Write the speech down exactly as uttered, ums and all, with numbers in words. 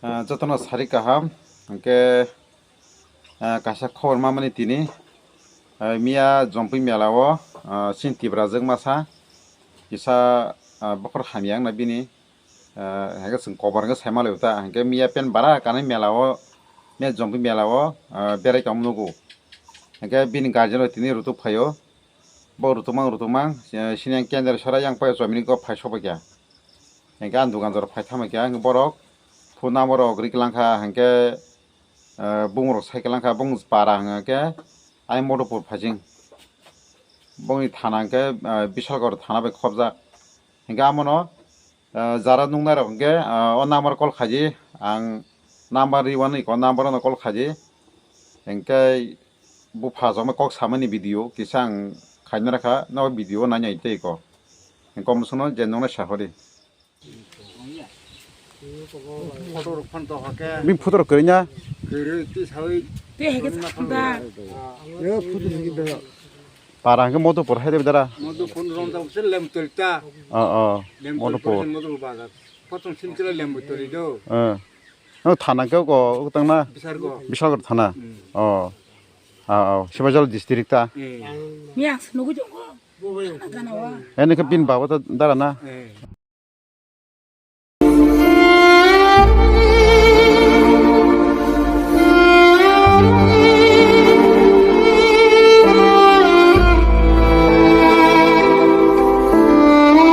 Ah, jotono sari kaham, hwnkhe, ah, kaisa khobor mamani tini, ah, miya Jompui mela o, ah, chini Tiprajwk masa kisa, ah, bokhor hamya wngna bini, ah, hwnkhe chwng koborno saima lai ta, hwnkhe miya pen bara kanwi mela o, miya Jompui mela o, ah, berai tongma nugo. Hwnkhe bini guardian rok tini rutuk phaio, bo rutukmang rutukmang, eh, sini yang kendra sara yang pai chomini kok phai sokbai kha. Hwnkhe ang dukan jora phai thangbai kha, hwnkhe borok phone number rok ri kwlang kha, hwnkhe, eh, bumung rok sai kwlang kha, bumung para hwnkhe ayang Modopur phaising. Bongni thana hwnkhe, eh, Bishalgarh thana bai khobjak. Hwnkhe amono, eh, jara nuknai rok hwnkhe, eh, o number call khaidi, ang number ri wani ko number no call khaidi. Hwnkhe bupha joma kok samani video kisa ang khaina rakha, no video nainai tei ko. Hwnkhe omo sono je nuknai sahori. Photo rok phan to hake. Bini photo rok kwrwi na? Kwrwi twi sawi. Twi hai khe chakha da. Yo, photo rok kwrwi da. Para hwnkhe Modopur hai de dara. Modopur rom da se lem tolta. Oh, oh. Lem Modopur. Modopur bazar. Potong sin kila lem toli do. Eh. No thana khe ko tang na? Bishalgarh. Bishalgarh thana. Hmm. Oh. Ah, oh. Sibajal district ta. Eh. Miya se nugu jongo. Thana gana wa. Ene khe bini baba ta dara na? Eh.